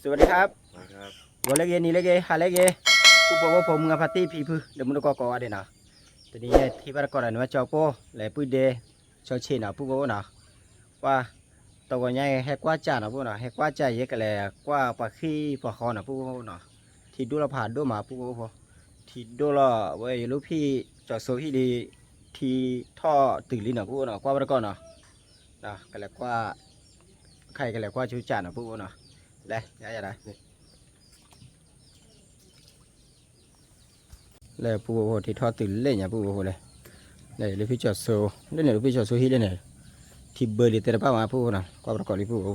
สวัสดีครับ ဂီၤလၢအဂ့ၤ နံၤလၢအဂ့ၤ ဟါလၢအဂ့ၤ ပုၢ်ဖိဝဲၢ်ဖိ မုၢ်ဂၤဖါတံၢ်ဖံဖု ဒီးမုၢ်တကိးကိးဂၤဒဲးနီၤ, တနံၤညါထံၣ်ဘၣ်တကိးဒီး နဝဲကၠီပိၢ် လဲၤပုၢ်ဒဲ ကၠီဆ့နီၤ ပုၢ်ဖိနီၤ, ကွၢ် တဂီၤညါဟဲကွၢ်စၢ်နီၤ ပုၢ်ဖိနီၤ, ဟဲကွၢ်စၢ် ယဲကလဲၤကွၢ်ပှၤဃံပှၤဃီနီၤ ပုၢ်ဖိနီၤ, ထံဒိၣ်လီၤဖးဒိၣ်မး ပုၢ်ဖိဖိ, ထံဒိၣ်လီၤ ဝဲယလူၢ်ဖံၣ်ကၠီဆိဟံၣ်လံ, ထံထီၣ်တုၤလံနီၤ ပုၢ်ဖိနီၤ, ကွၢ်ဘၣ်တကိးနီၤ, ကလဲၤကွၢ် ခါအံၤကလဲၤကွၢ်ဆူစၢ်နီၤ ပုၢ်ဖိနီၤ, လဲၤ ယၤယၤဒီး လၢပုၢ်ဖိဖိ ထံထီၣ်တုၤလၢညါ ပုၢ်ဖိဖိလဲၣ်, လၢလူၢ်ဖံၣ်ကၠီဆိ လၢန့ၣ် လူၢ်ဖံၣ်ကၠီဆိဟံၣ်လၢန့ၣ်, ထံဘၢလံသ့ၣ်တဖၣ်မး ပုၢ်ဖိနီၤ, ကွၢ်ဘၣ်တကိးလံ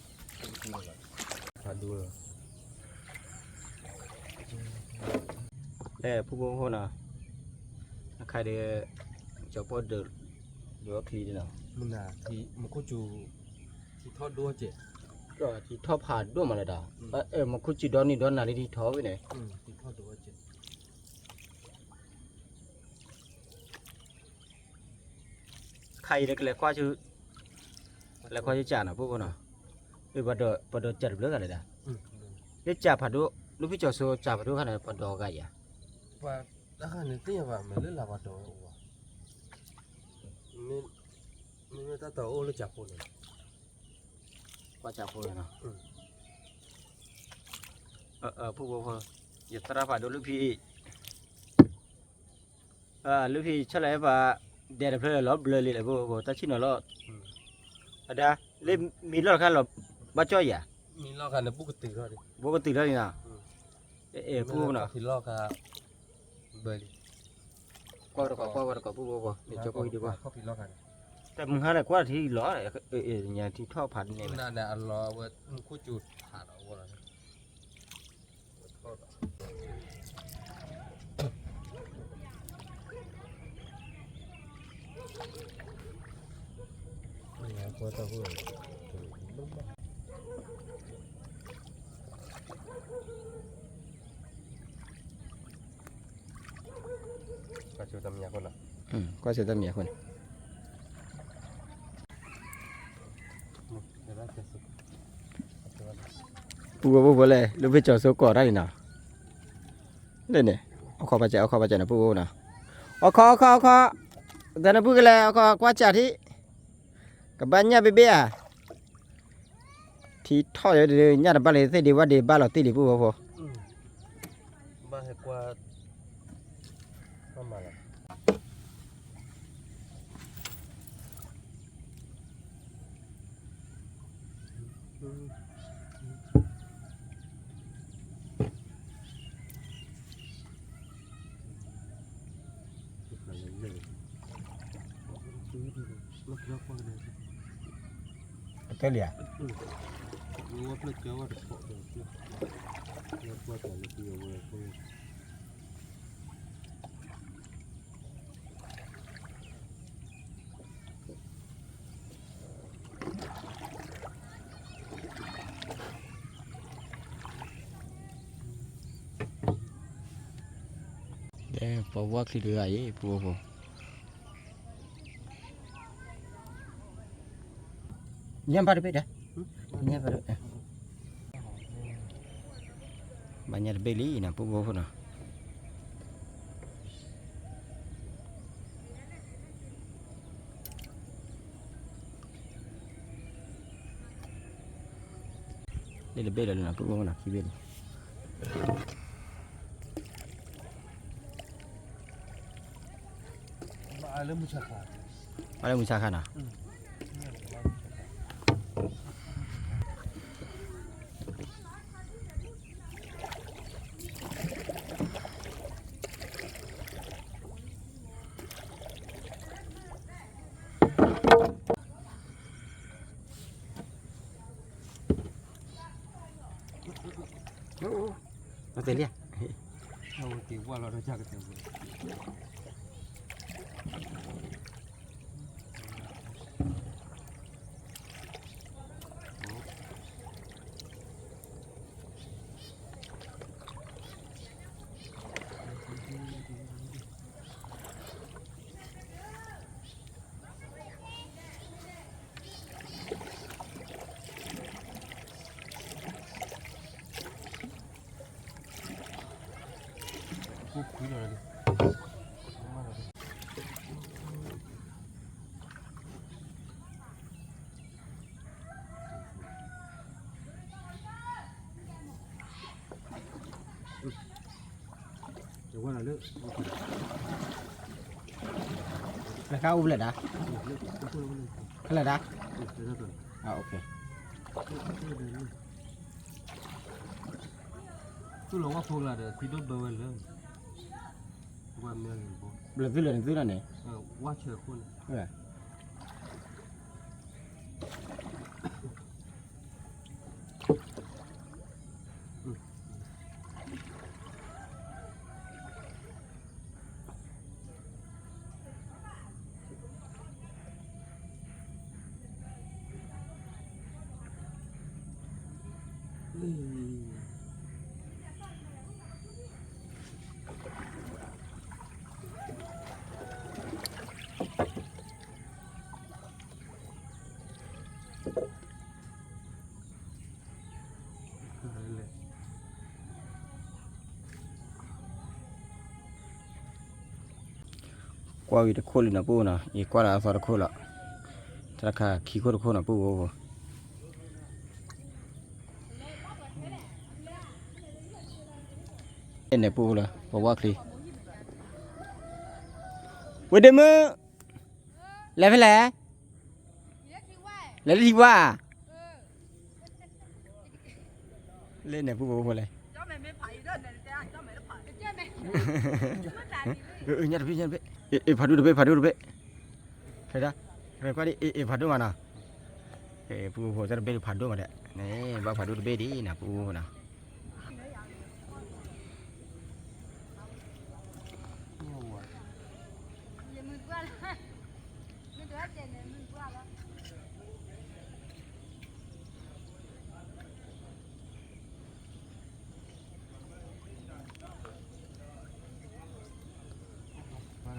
ပုၢ်ဖိဖိ လၢပုၢ်ဖိဖိနီၤ, အခါဒီး ကၠီပိၢ်ဒိး ဒိးချံဒီးနီၤ, မုၢ်နၤ ထံ မူခိၣ်စူၤ ထံထီၣ်ဒိၣ်ကဲး, ထံထီၣ်ဖးဒိၣ်မးလၢဒီး, မူခိၣ်စူၤဒီနံၤဒီနၤလံ ထံထီၣ်ဝဲန့ၣ်, ခါအံၤဒီး ကလဲၤကွၢ်ဆူ လဲၤကွၢ်ဆူစၢ်နီၤ ပုၢ်ဖိနီၤ, ပှၤဒိးစၢ်တဘျုးဂၤလဲၣ်ဒီး, လၢစၢ်ဖးဒိၣ် လူၢ်ဖံၣ်ကၠီဆိစၢ်ဖးဒိၣ်ခါန့ၣ် ပှၤဒိးဂၤယၤ, ပှၤတၢ်ခါန့ၣ်သ့ၣ်ညါဘၣ် မ့ၢ်လၢလၢပှၤဒိးဝဲအိၣ်ဘၣ်, မ့မ့ၢ်တၢ်တီအိၣ်လၢစၢ်ဖိန့ၣ်, ကွၢ်စၢ်ဖိန့ၣ်နီၤ, ပုၢ်ဖိဖိ, ယသရၣ်ဖးဒိၣ်လူၢ်ဖံၣ် လူၢ်ဖံၣ်ဆၢလၢပှၤ ဒဲးတဖျၢၣ်လီၤဘျၢလံလၢ ပုၢ်ဖိဖိ တၢ်ဆံၣ်နီၤလီၤ, အဒၣ် လၢမံလီၢ်တခါလီၤ ဘၣ်ကၠီၣ်ယၤ, ဘိကတုၤထီၣ်လံနီၤ, ပုၢ်ဖိနီၤ, ကွၢ်တကိး ကွၢ်ဝဲတကိး ပုၢ်ဖိဖိ, ကၠီပိၢ်ဟံၣ်ဒံးကွၢ်, တမုၢ်ဟါန့ၣ် ကွၢ်ထံလီၤ, ညါထံထီၣ်ဖးဒိၣ်န့ၣ်, ကွၢ်ဆိတၢ်မံၤအဃိန့ၣ်, ပုၢ်ဖိဖိလဲၣ် လူၢ်ဖံၣ်ကၠီဆိကိးတၢ်လံနီၤ, လၢန့ၣ်, အခီပညီ အခီပညီန့ၣ် ပုၢ်ဖိနီၤ, အခီ အခီ အခီ, တၢ်နပုၢ်ကလဲၤ အခီ ကွၢ်စၢ်ထံ ကဘၣ်ညၣ်ဘ့ၣ်ဘ့ၣ်ဧါ, ထံထီၣ်ယၤဒ်ညၣ်တဘၣ်လၢသ့ၣ်ဒံးဝဲဒံးဘၣ်လီၤတံၢ်လံ ပုၢ်ဖိဖိ, ဘၣ်ဟဲကွၢ်, ဘၣ်မၤလီၤ ကတၢၢ်လံဧါ, ပှၤဝၢ်ချံတဂၤအံၤ ပူဖိ, ညၣ်ဘၣ်တဘ့ၣ်ဒီး, ညၣ်ဘၣ်တဘ့ၣ်, ဘၣ်ညၣ်တဘ့ၣ်လံနီၤ ပူဖိဖိနီၤ. လၢတဘ့ၣ်လီၤလၢနီၤ ပူဖိနီၤ ခံဘ့ၣ်လံ. ဘၣ်လၢမုၢ်ဆါခါနီၤ. နခါအိၣ်ဖဲလဲၣ်ဒၣ်, ဖဲလဲၣ်ဒၣ်, ဘျုးသုလၢနသုလၢန့ၣ် ကွၢ်ဝံၤတခိၣ်လံနီၤ ပူနီၤ, ယကွၢ်ဒီးအသီတခိၣ်လီၤ, တၢ်တခါခံခိၣ်တခိၣ်နီၤ ပူဖိ, န့ၣ်ပူလၢ ပဝၢ်ချံ, ဝ့ၢ်ဒ့မုၣ်, လဲၤဖဲလဲၣ်, လဲၤလၢထံဝါ လၢန့ၣ်ပူဖိဖိလဲၣ်, ညၣ်တဘ့ၣ် ညၣ်တဘ့ၣ်, အ့ ဖးဒိၣ်တဘ့ၣ် ဖးဒိၣ်တဘ့ၣ်, ဖဲဒၣ်, ဖဲကွၢ်ဒ်အ့ အ့ ဖးဒိၣ်မးနီၤ, ပူဖိဖိတဘ့ၣ်ဖးဒိၣ်မးဒီး န့ၣ် ဘၣ်ဖးဒိၣ်တဘ့ၣ်ဒ်နီၤ ပူဖိနီၤ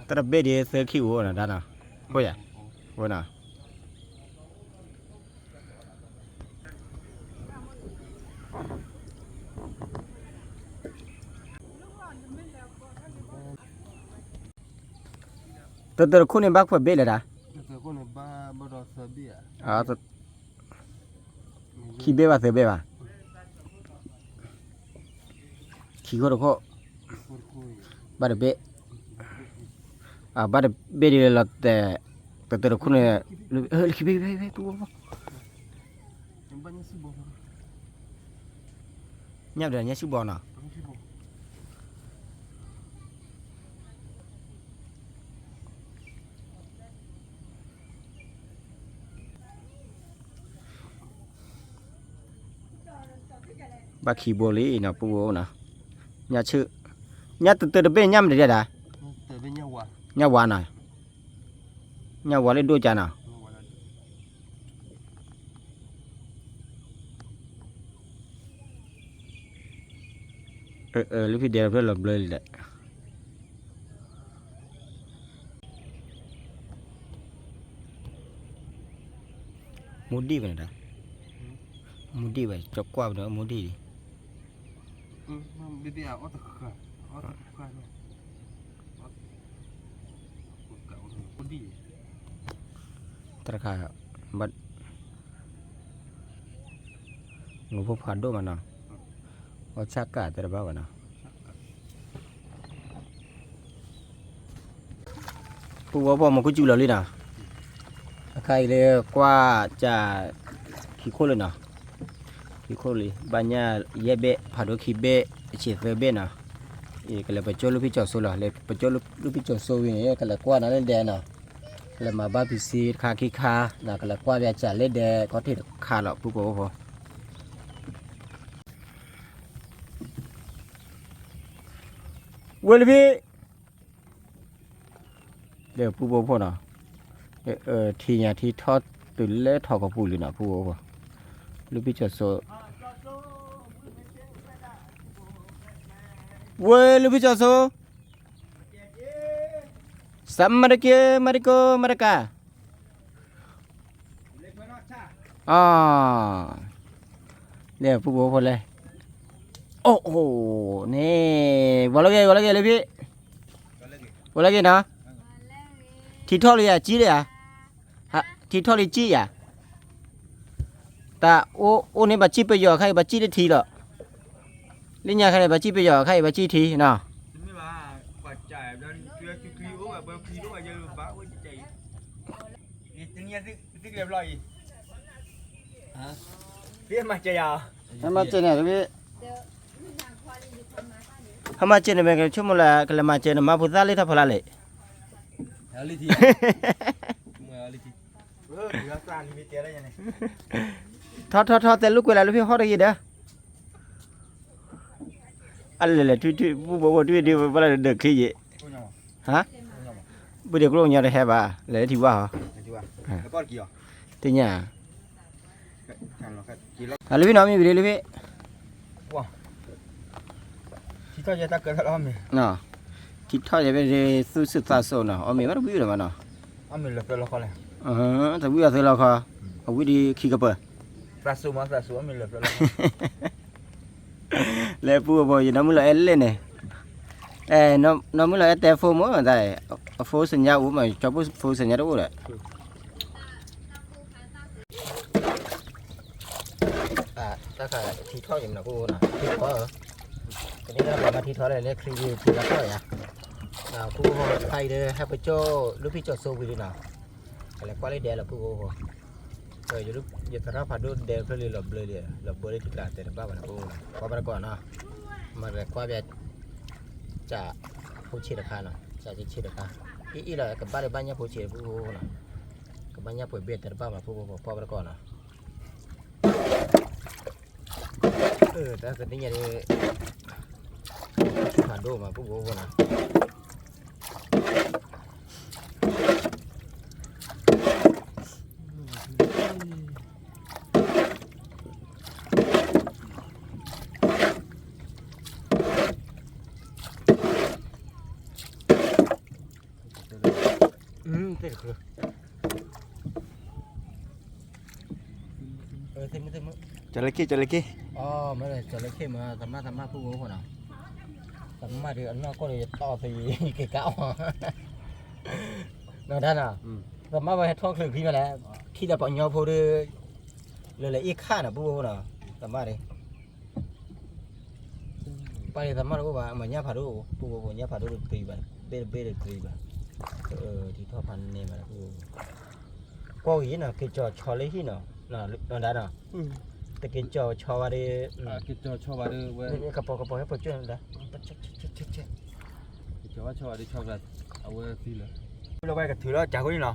တၢ်တဘ့ၣ်ဒ်သၢခံအိၣ်နီၤ တၢ်နီၤ, အိၣ်ယၤ, အိၣ်နီၤ, တတၢၢ်တခိၣ်န့ၣ် ဘၣ်ခွဲးဘ့ၣ်လဲၣ်ဒၣ်, ခံဘ့ၣ်ဘၣ်သၢဘ့ၣ်ဘၣ်, ခံခိၣ်တခိၣ်, ဘၣ်တဘ့ၣ်, ဘၣ်တဘ့ၣ်ဒ်လီၤတဲာ်, တတၢၢ်တခိၣ်န့ၣ်, လၢခံဘ့ၣ်, ညၣ်ပဒၢးညၣ်ဆူၣ်ဘီနီၤ ဘၣ်ခံဘိလံနီၤ ပူဖိနီၤ, ညၣ်ဆူၣ်, ညၣ်တတၢၢ်တဘ့ၣ်ညၣ်မတၤဒၣ်, ညၣ်ဝါနီၤ, ညၣ်ဝါလၢဒိၣ်ကၢနီၤ လၢဖံဒဲးဖျၢၣ်လီၤဘျၢလံဒီး, မူဒံၣ်ဘၣ်န့ၣ်ဒီး, မူဒံၣ်ဘၣ် ကကွၢ်ပဒီးမူဒံၣ်လံ တၢ်တခါ, ဘၣ်, ငိၣ်ဖိဖးဒိၣ်မးနီၤ, အီၣ်ဆၣ်ကၣ်တဲတဘၣ်ဘၣ်နီၤ, ပူဖိဖိမူခိၣ်စူၤလီၤလံနီၤ, အခါအံၤလၢကွၢ်ကၢ်, ခံခိၣ်လံနီၤ, ခံခိၣ်လံ ဘၣ်ညၣ်ယဲၢ်ဘ့ၣ် ဖးဒိၣ်ခံဘ့ၣ် အဆံးသၢဘ့ၣ်နီၤ, အံၤကလဲၤပကၠိလူၢ်ဖံကၠီၤစိလီၤ, လဲၤပကၠိလူၢ်ဖံကၠီၤစိဝံၤန့ၣ် ကလဲၤကွၢ်နၤလၢဒဲးနီၤ, ကလဲၤမၤဘၣ်ပံၤစ့တခါခံခါ, ကလဲၤကွၢ်ဘၣ်ကၢ်လၢဒဲး ခီၣ်ထံးတခါလီၤ ပူဖိဖိ ဝဲလၢဖံ, ဒီးပူဖိဖိနီၤ, ထံညါထံထီၣ်တုၤလၢထီၣ်ကပူၤလံနီၤ ပူဖိဖိ, လူၢ်ဖံကၠီၤစိ, ဝဲလူၢ်ဖံကၠီၤစိ, စးမၤတက့ မၤတကိ မၤတကၤ အ, လၢပူဖိဖိလဲၣ်, အိၣ်အိၣ်န့ၣ်, ဝဲလီၤဂ့ၤ ဝဲလီၤဂ့ၤလၢဖံ, အိၣ်လၢက့ၤနီၤ, ထံထီၣ်လံယၤ ကံၣ်လံယၤ, ထံထီၣ်လံကံၣ်ယၤ, တၢ်အိၣ်အိၣ်န့ၣ် ဘၣ်ကံၣ်ပယီၤခါအံၤ ဘၣ်ကံၣ်တထံလီၤ, လၢညါခါန့ၣ် ဘၣ်ကံၣ်ပယီၤခါအံၤ ဘၣ်ကံၣ်ထံနီၤ. မၤစၢၤန့ၣ် မၤစၢၤန့ၣ် မ့ၢ်ကဆိကမိၣ်လၢ ကလဲၤမၤစၢၤန့ၣ်မ့ၢ်ကဆိကမိၣ်လၢ ကလဲၤမၤစၢၤန့ၣ် မၤဖိသၣ်လၢထီၣ်ဖီလာ်လဲၣ်. ထီၣ်ထီၣ်ထီၣ် တဲလိာ်ကွဲလၢ လၢဖဲဟီၣ်တဂ့ၤဒီး အလဲၤလဲၤထွံၣ်ထွံၣ် ပူဖိဖိထွံၣ်ထွံၣ် ပလၢဒၢးချံယ့ၣ်, ဟါ, ပုၢ်ဒ့ကျိၣ်ညီတဟဲဘၣ် လဲၤလၢထံဝါဟီ, တညၣ်, အလၢဖဲနီၤ မ့ၢ်ဝံၤလၢဖဲ ထံထီၣ်ယဲ ထံထီၣ်ယဲဖဲဒ်သူၣ်စူၤသးစူၤနီၤ အီၣ်မ့ၤဘၣ်တဝံၣ်ဒီးဘၣ်နီၤ, တဝံၣ်အီၤသ့လီၤခီ, အဝံၣ်ဒီးခံကပၢၤ, လၢပူဖိ ယနီၢ်မုၣ်လီၤအဲၣ်လဲၣ်န့ၣ်, နီၢ်မုၣ်လီၤအဲၣ်တဲ phone မ့ၢ်တၢ်, အ phone စညါအိၣ်မး ကၠီပူၤ phone စညါတအိၣ်ဒီး တၢ်ခါထံထီၣ်ယံၤမနုၤ ပူဖိနီၤ ထံထီၣ်ဧၢ, ကန့ၣ်လၢပှၤမၤထံထီၣ်လဲၣ် လၢခရံာ်ထံလၢထီၣ်ယၤ, ပူဖိခါအံၤဒီး ဟဲပကၠိၣ် လူဖံၣ်ကၠိၣ်စိဝံၤလံနီၤ, ကလဲၤကွၢ်လၢဒဲးလီၤပူဖိ, ယသရၣ်ဖးဒိၣ်ဒဲးဖျၢၣ်လံ လီၤဘျၢလံ, လီၤဘျၢလံထံကျါတဲတဘၣ်ဘၣ်နီၤ ပူဖိနီၤ ကွၢ်ဘၣ်တကီၢ်နီၤ, မ့ၢ်လဲၤကွၢ်ဘၣ် စးဖိဆံးတခါနီၤ, စးဆံးဆံးတခါ, အံၤအံၤလီၤ ကဘၣ်လၢဘၣ်ညၣ်ဖိဆံးပူဖိနီၤ, ကဘၣ်ညၣ်ဖိဘ့ၣ်တဲတဘၣ်မး ပူဖိ ကွၢ်ဘၣ်တကီၢ်နီၤ, တၢ်ကသ့ၣ်ညါဒီး ဖးဒိၣ်မး ပူဖိနီၤ ကၠီၤလၢခ့ၣ် ကၠီၤလၢခ့ၣ်, ကၠီၤလၢခ့ၣ်မး သမၣ်သမၣ် ပူဖိနီၤ, သမၣ်ဒီးအနီၢ်ကီၢ်ဒီး ယတီၢ်သယံၤက့ၤကါအီၤ, နီၢ်ဒၣ်နီၤ, သမၣ်ဝဲဟဲထီၣ်ချုးဖံမးလဲၣ်, ထံၣ်ဒီးပှၤကညီဖိဒီး လၢလၢအ့ၣ်ခၣ်နီၤ ပူဖိနီၤ, သမၣ်ဒီး ပၢ်ဒီးသမၣ်တအိၣ်ဘၣ် မ့ၢ်ညၣ်ဖးဒိၣ် ပူဖိ ညၣ်ဖးဒိၣ်တပျံၤဘၣ် ဘ့ၣ်တဘ့ၣ်တပျံၤဘၣ်, ထံထီၣ်ဖးန့ၢ်မး ပူဖိ, ကွၢ်ဂ့ၤနီၤ က့ၤကၠီၤဆီလၢဟံၣ်နီၤ, နီၢ်ဒၣ်နီၤ, တက့ၤကၠီၤဆီဝဲဒီး ကပီၤကပီၤဟဲပကၠိၣ်နီၤ, ကပီၤဆီဝဲဒီးဆီကလါ အဝဲသံလၢ လၢဝဲကထုးလီၤ ကၠၤခိၣ်န့ၣ်နီၤ,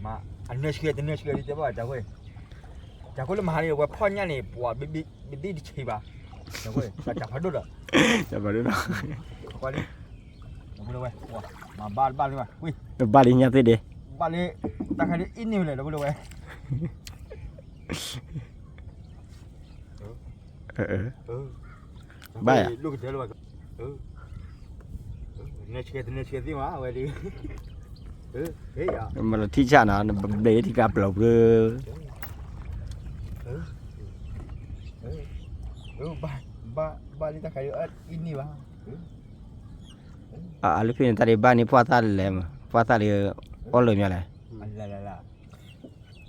မ့ၢ်အနၢဆှဲတနၢဆှဲဒ်တဲဘၣ် ကၠၤခိၣ်, ကၠၤခိၣ်လၢမဟါန့ၣ် ဝဲဖီၣ်ညၣ်န့ၣ် ပှၤဘ့ၣ်ဘ့ၣ်တဆံးဘၣ်, ကၠၤခိၣ် ကၠၤဖးဒိၣ်ဒီး, ကၠၤဖးဒိၣ်ဒီး, ကွၢ်လံ, ဒီပုၢ်ဝဲၢ်, မၤဘၣ်တဘၣ်လံဘၣ်, ဝံၤ, ဘၣ်လံညါသ့ၣ်ဒ့, ဘၣ်လံ,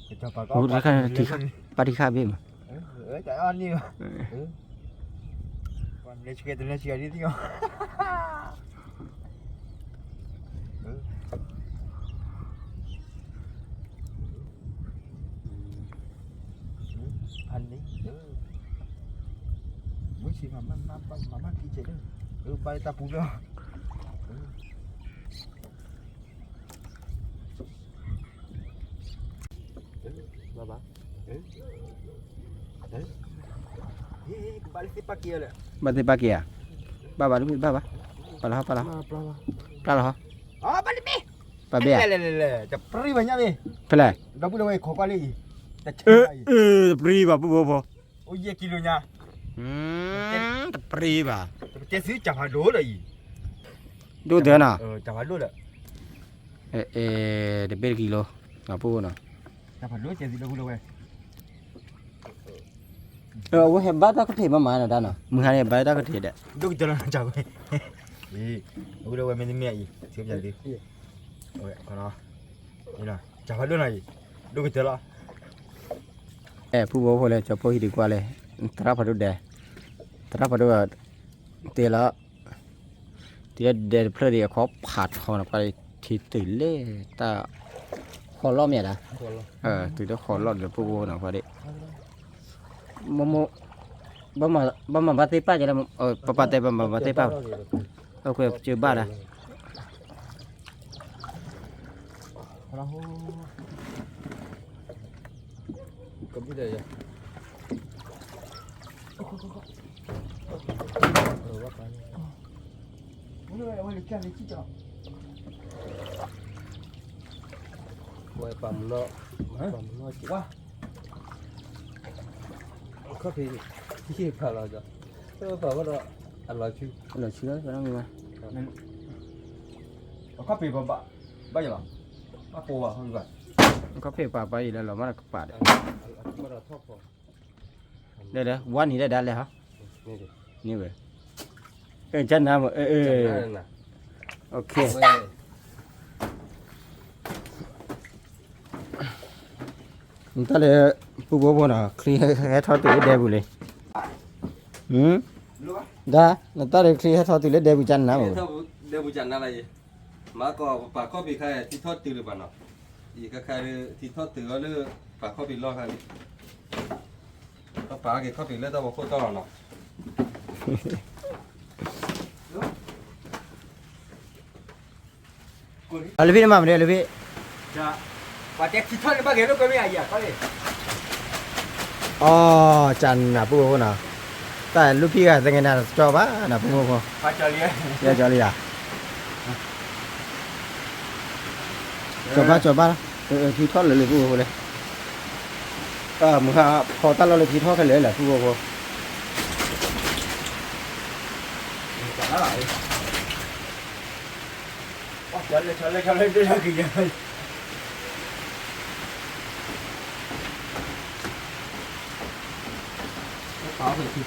တၢ်ခါဒ်အံၤန့ၣ်လဲၣ် ဒီပုၢ်ဝဲၢ် ဘၣ်, မ့ၢ်လီၤထံၣ်ဆၣ်နီၤ နဘျဲးထံကျါပျီၤပျီၤ, ဘၣ်လံတၢ်ခါဒ်အံၤန့ၣ်ဘၣ်, အလၢဖဲန့ၣ် တၢ်ဒ်ဘၣ်န့ၣ် ပှၢ်သၣ်လဲၣ်, ပှၢ်သၣ်လၢအီၣ်လၢမးလဲၣ် ပၢ်ထံခါဘ့ၣ်မး, ဘၣ်သ့ၣ်ပၢ်က့ၤဧါ, ဘၣ်ဘၣ်တမ့ၢ်ဘၣ်ဘၣ်, ပာ်လီၤဟီ ပာ်လီၤဟီ, ပာ်လီၤဟီ, ပာ်ဘ့ၣ်ဧါ, ဖဲလဲၣ်, တပြံဘၣ် ပူဖိဖိ, တပြံဘၣ်, ဒိၣ်တၢ်နီၤ, တဘ့ၣ်တကံလိ, ပူဖိနီၤ, အဝဲဟဲဘၣ်တၢ်ကထံၣ်မးမးနီၤ တၢ်နီၤ မုၢ်ဟါန့ၣ်ဘၣ်တၢ်ကထံၣ်ဒီး, ဒိၣ်ကတၢၢ်လီၤ, အံၤ, အဝဲဒၣ်ဝဲမ့တမ့ၢ်အံၤ ထံပျဲလံ, အဝဲ, အံၤနီၤ, ကၢ်ဖးဒိၣ်နီၤအံၤ, ဒိၣ်ကတၢၢ်လီၤ. အဲ ဖုဘိဖိလဲၣ် ကၠီဖိဟံၣ်ဒံးကွၢ်လဲၣ်, သရၣ်ဖးဒိၣ်ဒဲး, သရၣ်ဖးဒိၣ်, တဲလီၤ, တုၤလၢဒဲးတဖျၢၣ်ဒံး အခီဖးထီန့ၣ် ကွၢ်လၢထံတုၤလဲၣ်တၢ်, ဃီလီၢ်မ့ၢ်ဒၣ်, တုၤလၢဃီလီၢ်ဒီး ဖုဘိနီၤ ကွၢ်ဒံး, ဘၣ်မၤဘၣ်သ့ၣ်ပၣ်ကလဲၣ်, ပပၢ်တဲဘၣ်မၤဘၣ်သ့ၣ်ပၣ်, အကွဲးပစၢဘၣ်ဒၣ် ဝဲပာ်မနီၣ်, ပာ်မနီၣ်က့ၤ, ခီၣ်ဖံး, ဟံၣ်ဖးလီၤဒီး, ပာ်ဝဲဒီး, အလီၤဆူ, အလီၤဆူလီၤ, ခီၣ်ဖံးပာ်ဘၣ်, ဘၣ်ယၤလီၤ, ဘၣ်ပိာ်ဘၣ်, ခီၣ်ဖံးပာ်ဘၣ်ယံၤလၢလီၤမးတကပၤဒီး, ဒီးဝါနံၤဒၣ်ဒၣ်လဲၣ်ဟီ, န့ၣ်ဝဲ, ကနါမ့ၢ်, နတၢ်လၢ, ပူဖိဖိနီၤ ချံဟဲထီၣ်တုၤလၢဒဲပူၤလံ, ဒၣ်, နတၢ်လၢချံဟဲထီၣ်တုၤလၢဒဲပူၤကနါမ့ၢ်, ဒဲပူၤကနါလၢယ, မၤကီးပပာ်ခီၣ်ဖံးခါထံထီၣ်တုၤလၢၤဘၣ်နီၤ, ယခါခါဒုး ထံထီၣ်တုၤအီၤလၢ, ပာ်ခီၣ်ဖံးလီၢ်ခါလံ, ပပာ်က့ၤခီၣ်ဖံးလၢတၢ်ဖီခိၣ်တီၢ်လီၤနီၤ လၢဖံနမၤမနုၤလၢဖံ, ပှၤတဲထံထီၣ်န့ၣ်ဘၣ်ဂဲၤလိာ်ကွဲမ့ၢ်အယၤခီလံ, အီ, ကနၣ်ပူဖိနီၤ, တၢ်လူၢ်ဖံဂၤသ့ၣ်ညါနၤတကၠီဘၣ်နီၤ ပူဖိဖိ, ယကၠီလံယၤ, ကၠီဘၣ်ကၠီဘၣ်, ထံထီၣ်လၢလၢပူဖိလၢ, မုၢ်ဟါဖီတၢ်လီၢ်လၢထံထီၣ်ခဲလၢာ်လၢပူဖိ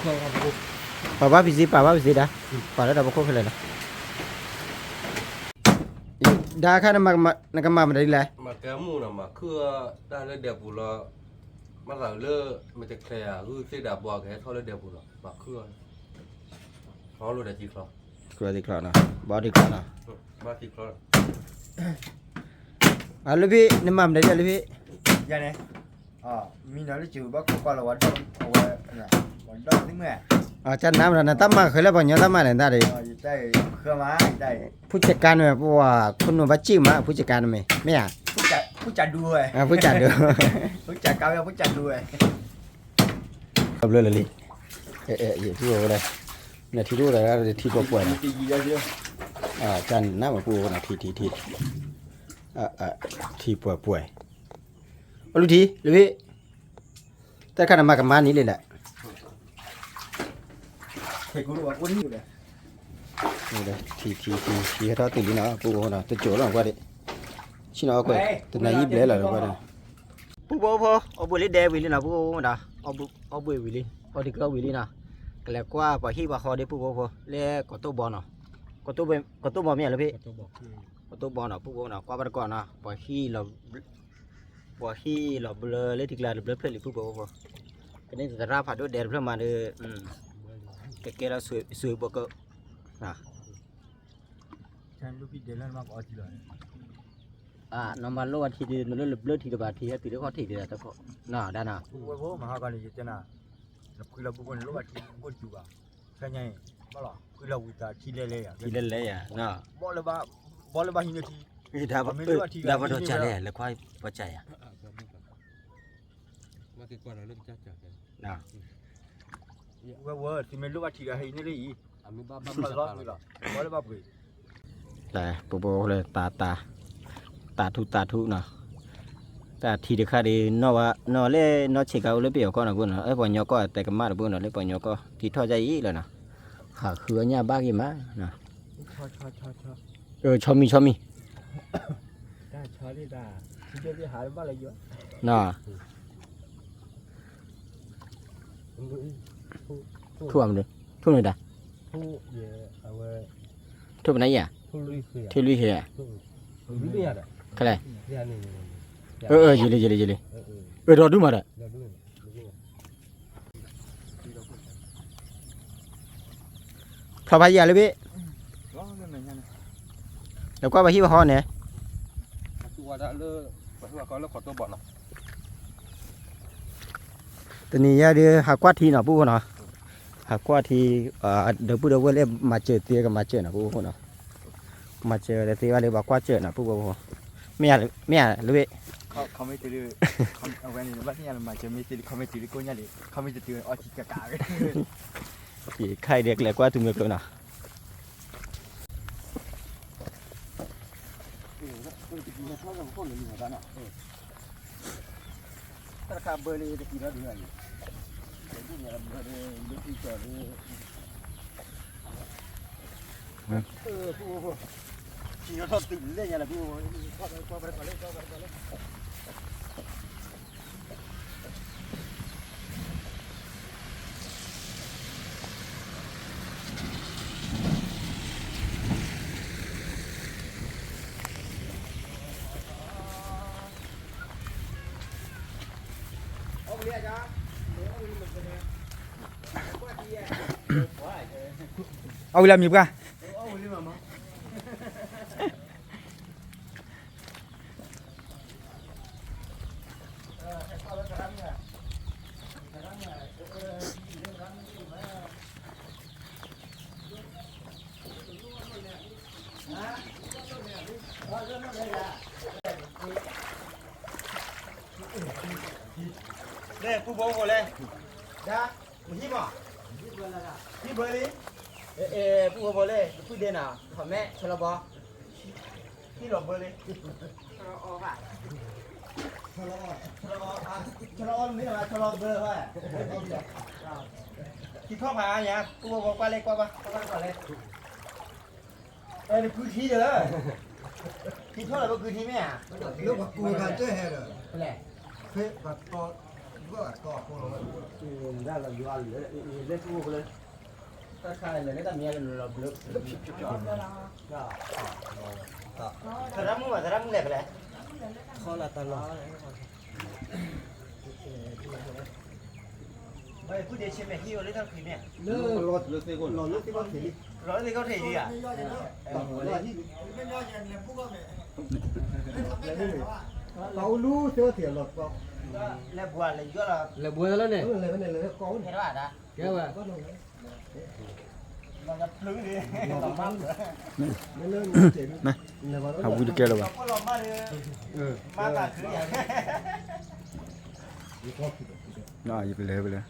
ဖိ ပာ်ဘၣ်ပစံး ပာ်ဘၣ်ပစံးဒၣ်, ပာ်လၢတၢ်ဖီခိၣ်ခဲလၢာ်လီၤ, ဒၣ်ခါ နကမၤမနုၤဒ်လဲၣ်, မၤကဲမူနီၤ မၤခုၣ်တၢ်လၢဒဲပူၤလီၤ, မၤသးလၢ မ့ၢ်တချဲးဧါ ဂုၢ်သ့ၣ်ဒၣ်ဘီကဟဲထီၣ်လၢဒဲပူၤလီၤ မၤခုၣ်အီၤ, ချီလိာ်ဒီးထံချီ, ချီထံချီနီၤ ဘီထံချီနီၤ, ဘီထံချီ, အလၢဖံ နမၤမနုၤဒ်လဲၣ်လၢဖံ, ယၤန့ၣ်, မံနီၤလၢစူၤဘၣ်ခိးကွၢ်လီၤဝဲ, ဝဲ, ဝဲဒီသ့ၣ်မုၣ်, ကနၣ်မနီၤ နတၢ်မၤဃဲလၢပှၤညီတၢ်မၤလဲၣ်နတၢ်ဒီး, ဖုကကါန့ၣ်မ့ၢ် ပဝဲခိၣ်နူာ်ဘၣ်စံၣ်မး ဖုကကါန့ၣ်မ့ၢ်, မ့ၢ်ဧါ, ဖုကဒူဝဲ, ဖုကဒူဝဲ, ဖုကဒူဝဲ, ဘျီလၢလံ, ယထံၣ်ဝဲဒၣ်, နထံၣ်ဒိၣ်ဝဲဒၣ်ထံပှဲၤပှဲၤနီၤ, ကနၣ်မ့ၢ်ပူဖိနီၤ ထံ ထံ ထံ ထံပှဲၤပှဲၤ, အလူထံ လၢဖံ, တၢ်တခါန့ၣ်မၤကမါန့ၣ်လံလဲၣ်, ထံ ထံ ထံ ထံဟဲထီၣ်တုၤလံနီၤ ပူဖိနီၤ တစိၢ်လီၤကွၢ်ဒံး, ဆ့ၣ်နီၤအီၣ်ကွဲး တနၤယံာ်ဘျဲၣ်လီၤကွၢ်ဒံး, ပူဖိဖိ အီၣ်ဘှံးလံဒဲဝံၤလံနီၤ ပူဖိဖိမတၤ, အီၣ်ဘှံးဝံၤလံ, အီၣ်တံၤကၢဝံၤလံနီၤ, ကလဲၤကွၢ်ပှၤဟံၣ်ပှၤဃီဒ်ပူဖိဖိ လၢကီၢ်တိၢ်ဘီနီၤ, ကီၢ်တိၢ်ဘီနီၤ ပူဖိဖိနီၤ ကွၢ်ပတကိးနီၤ ပှၤဟံၣ်လီၤ ပှၤဟံၣ်လီၤဘျၢလၢထံကျါတဘျၢဖျၢၣ်လံ ပူဖိဖိ, ကန့ၢ်သရၣ်ဖးဒိၣ်ဒဲတဖျၢၣ်မးဒီး, ကကဲလီၤစွ့ၤဘိကၢ, နီၢ်မၤလိဘၣ်ထံဒ် မ့ၢ်လၢလဘျၢထံတဘၣ်ထံ ဟဲတုၤလၢခီၣ်ထံးဒ်တခီ, နီၢ်ဒၣ်နီၤ, ဝဲဖိမၤဟါကီန့ၣ် ယတဲနၤ, နဖှံလီၤပူဖိန့ၣ် လိၣ်ဘၣ်ထံဘိတစူၤဘၣ်, ခဲညါအံၤ, ဘၣ်လီၤ ဖှံလီၤဝံၤသးထံလဲၤလဲၤယၤ, ထံလဲၤလဲၤယၤ, ဘီလၢဘၣ်, ဘီလၢဘၣ်ဟံးန့ၢ်ထံ, မ့ၢ်လၢဘၣ်ထံဂၤ ဒၣ်ပှၤဒီးကၢ်လဲၣ် လဲၤခွါပှၤကၢ်ယၤ ဝဲဝဲ သုမ့ၢ်လိၣ်ဘၣ်ထံဂၤဟဲအံၤန့ၣ်လၢအံၤ, ဘၣ်လၢဘၣ်ပှ့ၤ, ပှၤလၢဘၣ်ပှ့ၤ, ပူဖိလၢတၢ်, တၢ်ထူတၢ်ထူနီၤ, တၢ်ထံတခါဒ်, နီၢ်လၢနီၢ်ဆံးကါအိၣ်လၢပယီၤကီၢ်နီၤ ပူဖိနီၤ အဲၣ်ပှၤကညီကီၢ်တဲကမၣ်တပူၤနီၤ လၢပှၤကညီကီၢ် ထံထီၣ်ဒ်အံၤလီၤနီၤ, ဟးဃုအညၣ်ဘၣ်က့ၤမး, ဆီမံၤဆီမံၤ, ထူၣ်မနုၤ, ထူၣ်မနုၤတၢ်, အဝဲ, အဝဲ, ထိၣ်ပနၢ်အံၤဧါ, ထိၣ်လွံၢ်ဃ့ဧါ, ခဲလဲၣ်, အၢ အၢ ယံာ်လံ ယံာ်လံ ယံာ်လံ, အၢ ဒီးဒူၣ်မးဒီး ဖျီဖးယံာ်လၢဘ့ၣ်, လဲၤကွၢ်ပှၤဟံၣ်ပှၤဃီန့ၣ်, တနံၤညါဒီး ဟးကွၢ်ထံနီၤ ပူဖိနီၤ, ဟးကွၢ်ထံ, ဒီပုၢ်ဒီဝဲၢ်လၢမၤစၢၤသ့ကမၤစၢၤနီၤ ပူဖိနီၤ, မၤစၢၤတသ့ဘၣ်လၢပှၤကွၢ်စၢၤနီၤ ပူဖိ, မ့ၢ်ဧါလၢဘ့ၣ်, ယခါအံၤဒီးကလဲၤကွၢ်တုၤမ့ၢ်ကျိနီၤ တၢ်တခါဘၢလံတကံၤဒီဒုးန့ၣ်, ဘၢလံလၢထံကီၢ်လံ, ထံထီၣ်တုၤလဲၣ်ညါလၢပူၤ, အီၣ်ဝံၤလၢမံၤပှၢ်, လဲၣ် ပူဖိဖိလဲၣ်, ဒၣ်, ဟံၣ်မး, ဟံၣ်ဘၢလံ, အဲ ပူဖိဖိလဲၣ် တဖုဒဲနၤ ထီၣ်မဲ ဆီလီၤဘီ, ဟံၣ်လီၤဘၢလံ, ဆီလီၤအီၣ်မ့ၢ်လီၤ ဆီလီၤဘၢ, ထံထီၣ်ဖးညါ ပူဖိဖိကွၢ်လဲၣ်ကွၢ်ဘၣ် ကွၢ်လဲၣ် အဲ တကုထံဒီး, ထံထီၣ်လၢပကုထံမ့ၢ်ဧါ, လၢပှၤကူဂၤတဟဲဒီး, ဖဲလဲၣ်, ဖဲပှၤတီ, ဘၣ်တီအဃိလီၤ, ဒၣ်လီၤယွၤလၢ, လၢထူဖိလၢ, တၢ်ခါလၢလၢတၢ်မံၤလၢနလီၤဘျၢ, သရၣ်မုၣ်ဘၣ် သရၣ်မုၣ်လဲၣ်ဖဲလဲၣ်, ခီလၢတၢ်လီၢ် ဘၣ်ဖုဒ့ဆ့မဲာ်ဟံၣ်အိၣ်လၢတၢ်ဖံးမ့ၢ်, လီၤလၢသ့ၣ်ကီၢ်ထံးလံ, လီၤလၢသ့ၣ်ကီၢ်ထံးလံဧါ, ပှၤအိၣ်လူသ့ၣ်ကီၢ်ထံးအလီၢ်သီ, လဲၤဘှါလဲၤယွၤလီၤ, လဲၤဘှါလီၤန့ၣ်, လဲၤဘှါ, ကဲဝဲ ဟးဝံတကဲလၢၤဘၣ်, ယကလဲၤဖဲလဲၣ်,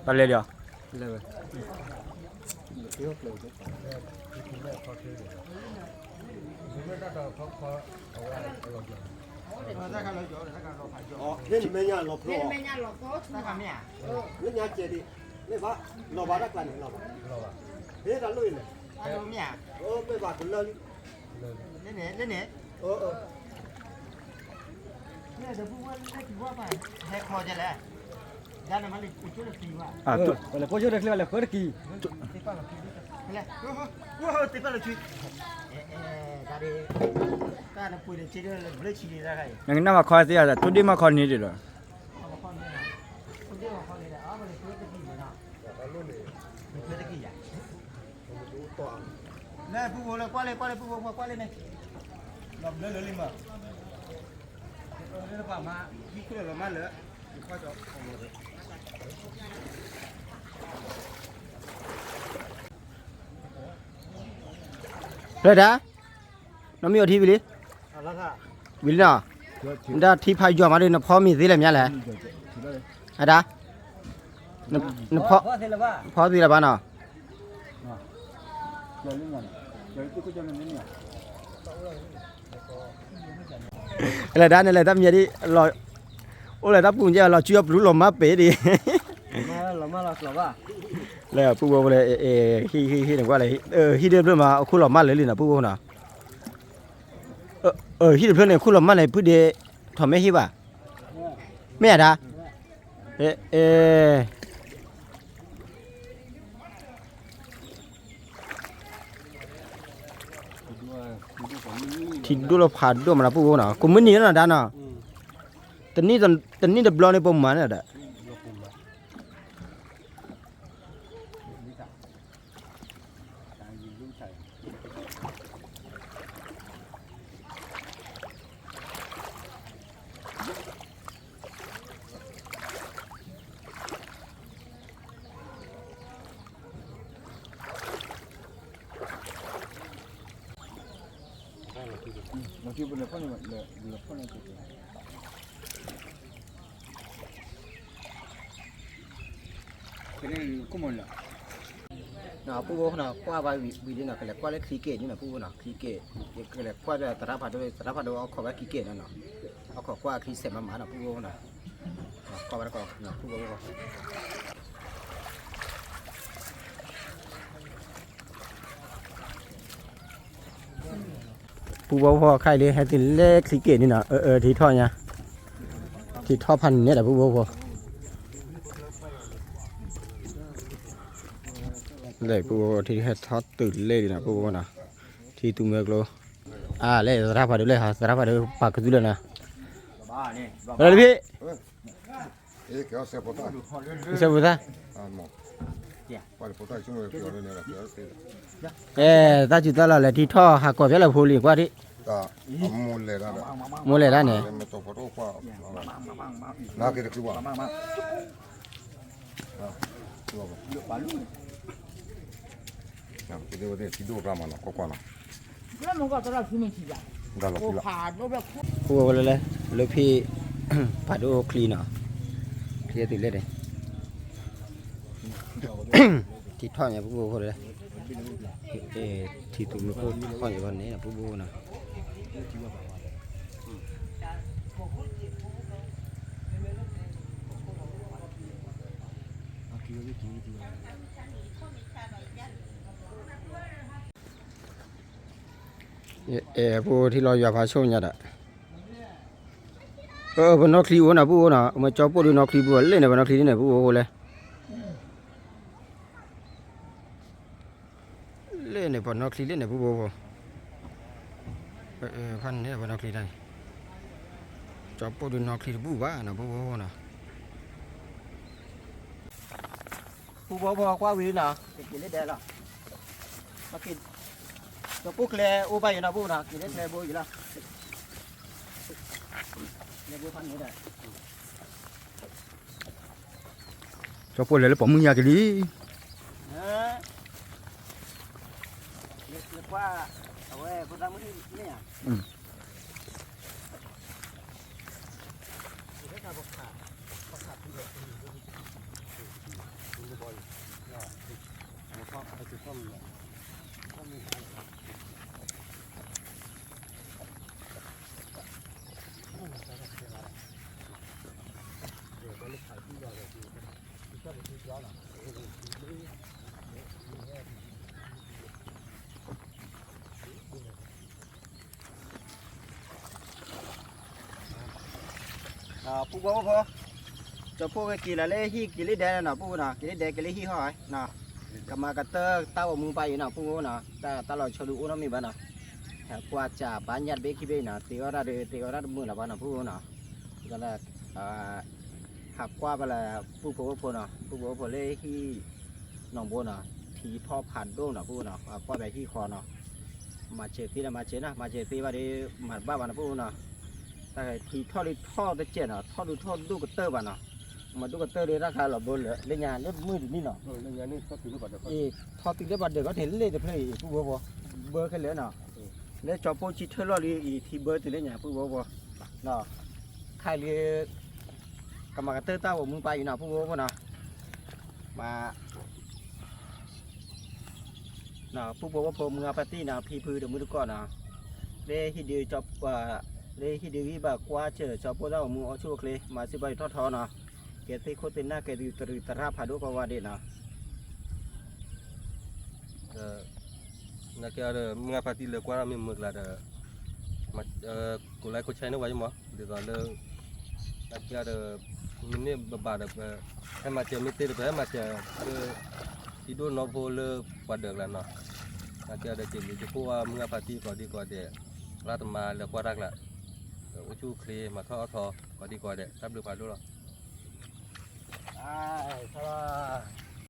တၢ်လဲၤဒီး, ဟ့ၣ်မဲာ်ညါလီၤဖျိ, လၢညါကဲးဒံး, မ့ၢ်ဘၣ်, လီၤဘၣ်တၢ်ကျါန့ၣ်လီၤဘၣ်, ဟ့ၣ်တၢ်လိၣ်အံၤလဲၣ်, မ့ၢ်ဘၣ်ကလၢာ်လံ, လၢန့ၣ်, လၢန့ၣ်, ဟဲခီကလဲၣ်, ဒၣ်နမ့ၢ်လၢပှၤကၠိတချံဘၣ်, လၢပှၤကၠိတချံဘၣ်လဲၤဃၢတကံၢ်, သ့ၣ်ပာ်လီၤထွံ, သ့ၣ်ပာ်လီၤထွံ, တၢ်နပှ့ၤတဆံဒီးလၢဘျၢဆံဒံးတၢ်ခါအံၤ, နကနၣ်မၤခီသ့ဧါ, ထိၣ်ဒ့ၣ်မၤခီန့ၣ်ဒံးဒီး လၢပူဖိလၢကွၢ်လၢကွၢ်လၢပူဖိ ကွၢ်လၢန့ၣ်, လီၤဘျၢလၢလံမး, လၢပှၤမၤ, ဟံၣ်ခိၣ်လီၤမၢ်လၢ, ဖျၢၣ်တၢ်, နမ့ၢ်အီထံဝံၤလံ, ဝံၤလံနီၤ, နတၢ်ထံဖးယွၤမးဒီး နဖီမ့ၤသ့လၢမ့ၢ်လဲၣ်, အတၢ်, နဖီ, ဖီသ့လၢၤဘၣ်နီၤ, လဲၤဒၣ်န့ၣ်လဲၤတၢ်မံၤဒံး, အိၣ်လဲၤတၢ်ပူၤကဲလီၤစုအပျူၤလီၤမၢ်ပ့ၤဒံး, လၢပူဖိလၢ, ဟံၣ်ဟံၣ်ဟံၣ်န့ၣ်ကွၢ်လဲၣ်, ဟံၣ်တဖျၢၣ်မး အခိၣ်လီၤမၢ်လၢလံနီၤ ပူဖိနီၤ, ဟံၣ်တဖျၢၣ်န့ၣ် အခိၣ်လီၤမၢ်န့ၣ် ဖုဒ့, ထီၣ်မဲဟ့ၣ်ဘၣ်, မ့ၢ်ဧါဒၣ်, အဲ အဲ ထံဒိၣ်လၢဖးဒိၣ်မးနီၤ ပုၢ်ဖိနီၤ ကိးမုၢ်နံၤနီၤဒၣ်နီၤ, တနံၣ်တဘျီန့ၣ် ပမၤန့ၣ်ဒီး ပုၢ်ဖိနီၤ ကွၢ်ဘၣ်ဝံၤလံနီၤ ကလဲၤကွၢ်လၢချံက့ၣ်န့ၣ်နီၤ ပုၢ်ဖိနီၤ ချံက့ၣ် ယကလဲၤကွၢ်ဒီးသရၣ်ဖးဒိၣ် သရၣ်ဖးဒိၣ်အီၣ်ခိးဝဲချံက့ၣ်နီၤနီၤ အီၣ်ခိးကွၢ်ချံစဲးမးမးနီၤ ပုၢ်ဖိနီၤ ကွၢ်ဘၣ်တကီ ပုၢ်ဖိ ပုၢ်ဖိဖိခါအံၤလံ ဟဲတုၤလၢချံက့ၣ်န့ၣ်နီၤ အၢ အၢ ထံထီၣ်ညါ ထံထီၣ်ဖးန့ၣ်ဒီး ပုၢ်ဖိဖိ လၢပုၢ်ဖိ ထံဟဲထီၣ်တုၤလၢလံနီၤ ပုၢ်ဖိနီၤ ထံသူမွဲကျိ အါ လၢသရၣ်ဖးဒိၣ်လၢ သရၣ်ဖးဒိၣ်ပာ်ကသူလၢနီၤ လၢတဖံး စဲးဖိသၣ် အဲ တၢ်စူၤတၢ်လီၢ်လဲၤထံထီၣ် ဟးကိးဖဲလဲၣ်ဖိလံၤကွၢ်ထံၣ် မိၢ်လဲၤတၢ်န့ၣ် ထံဒိၣ်ရၣ်မးနီၤ ကွၢ်ကွၢ်နီၤ ပုၢ်ဖိလဲၣ် လၢဖံး ဖးဒိၣ်အိၣ်ချံနီၤ ချံတုၤလဲၣ်န့ၣ် ထံထီၣ်ညါ ပုၢ်ဖိဖိလဲၣ် ထံသူမွဲကျိထီၣ်ညါဘၣ်န့ၣ် ပုၢ်ဖိနီၤ အဲ ပုၢ်ဖိထံလီၤယွၤဖးဆိၣ်ညါဒီး ပနီၣ်ချံအိၣ်နီၤ ပုၢ်ဖိနီၤ မ့ၢ်ကၠီပိၢ်ဒုးနီၣ်ချံပုၢ်ဖိ လဲၣ်န့ၣ် ပနီၣ်ချံန့ၣ် ပုၢ်ဖိလဲၣ် လဲၣ်န့ၣ် ပနီၣ်ချံလဲၣ်န့ၣ် ပုၢ်ဖိဖိ ဖဲန့ၣ် ပနီၣ်ချံတၢ်န့ၣ် ကၠီပိၢ်ဒုးနီၣ်ချံတဘူၣ်ဘၣ်နီၤ ပုၢ်ဖိနီၤ ပုၢ်ဖိဖိကွၢ်ဝံၤနီၤ က့ၤလၢဒဲလီၤ ကၠီပိၢ်ကျဲအိၣ်ဘၣ်ယံၤနီၤ ပုၢ်ဖိနီၤ က့ၤလၢကျဲဘိယံၤလီၤ ကျဲဘိဖးန့ၣ်ဒီး ကၠီပိၢ်လဲၤလၢပိာ်မုၣ်ညါက့ၤလံ လၢကွၢ် အဝဲဖိသၣ်မုၣ်န့ၣ်ဧါ ပုၢ်ဖိဖိ ကၠီပိၢ်ဝဲက့ၤလီၤလၢဟံၣ်က့ၤလၢဒဲနီၤ ပုၢ်ဖိနီၤ က့ၤလၢဒဲက့ၤလၢဟံၣ်ဟီၣ်နီၤ ကမၤကတၢၢ်တၢ်အိၣ်မူပၢ်အံၤနီၤ ပုၢ်ဖိနီၤ တၢ်လီၤဆီဒုးအိၣ်နီတမံၤဘၣ်နီၤ ဟဲကွၢ်စၢ်ဘါညၣ်တဘ့ၣ်ခံဘ့ၣ်အံၤနီၤ သ့အီၣ်တၢ်ဒီး သ့အီၣ်တၢ်တမုာ်လၢၤဘၣ်နီၤ ပုၢ်ဖိနီၤ ဟးကွၢ်ဘၣ်လၢ ပုၢ်ဖိဝဲၢ်ဖိနီၤ ပုၢ်ဖိဝဲၢ်ဖိလၢဟံၣ် နီၢ်ဘိနီၤ ထံထီၣ်ဖးဒိၣ်နီၤ ပုၢ်ဖိနီၤ ကွၢ်ဘၣ်ဟံၣ်ဃီနီၤ မၤစၢၤသ့ဒီးမၤစၢၤနီၤ မၤစၢၤသ့ဘၣ်ဒီး မၤတဘၣ်ဘၣ်နီၤ ပုၢ်ဖိနီၤ တၢ်ထံထီၣ်ဒုးထီၣ်တစဲးနီၤ ထီၣ်ဒုးထီၣ်ဒိၣ်ကတၢၢ်ဘၣ်နီၤ မၤဒိၣ်ကတၢၢ်ဒီးတၢ်ခါလီၤဘၢလၢာ် လၢညါလၢမုၢ်တနံၤနီၤ အံၤ ထီၣ်တုၤလၢဘၣ်ဒၢးကီၢ်ထံးလ့ၣ်တဖျၢၣ်အံၤ ပုၢ်ဖိဖိ ဘၢခဲလၢာ်နီၤ လၢကၠီပိၢ်ဆံထၢၣ်လီၢ်လံအံၤ ထံဘၢတုၤလၢညါ ပုၢ်ဖိဖိ ခါလံ ကမၤကတၢၢ်တၢ်အိၣ်မူပၢ်အံၤနီၤ ပုၢ်ဖိဖိနီၤ မၤ ပုၢ်ဖိဝဲၢ်ဖိမုၢ်ဂၢ်ဖါတံၢ်နီၤ ဖံဖုတမုၢ်တကိးနီၤ လၢဟံၣ်ဒုး လၢဟံၣ်ဒုးဂံၢ်ဘၣ်ကွၢ်စၢၤ ကၠီပိၢ်တၢ်အိၣ်မူအိၣ်ဆူၣ်အိၣ်ချ့ မၤစၢၤဘၣ်ယံၤထီၣ်ထီနီၤ ကဲသ့ၣ်ခိၣ်သ့ၣ်နၢ်ကဲသုးတရံးသရၣ်ဖးဒိၣ်ကိးဂၤဒဲးနီၤ နာ်က့ဒီး မုၢ်ဂၢ်ဖါတံၢ်လၢကွၢ်ထီၣ်မ့ၢ်မုာ်ကျါဒီး ကိးlikeကိးshareန့ၢ်ဝဲယမး ဒ်သိးလၢ နာ်က့ဒီး မ့ၢ်န့ၢ်ဘၣ်ဘၣ်ဒီး ပဟဲမၤစၢၤမ့ၢ်သ့ဒီး ပဟဲမၤစၢၤလၢ ထံဒိၣ်နီၢ်ဖိလၢပှၤဒၢးကလးနီၤ. နာ်က့ဒီး က့ၤဘျုးက့ၤဖိအမုၢ်အဖါတံၢ်ကိးဒံကိးဒဲး, လၢတမၤလၢကွၢ်တၢ်ကျါ, အိၣ်ဆူၣ်အိၣ်ချ့ မၤထီၣ်အီၣ်ထီ ကိးဒံကိးဒဲး, တၢ်ဘျုးဖးဒိၣ်လီၤ.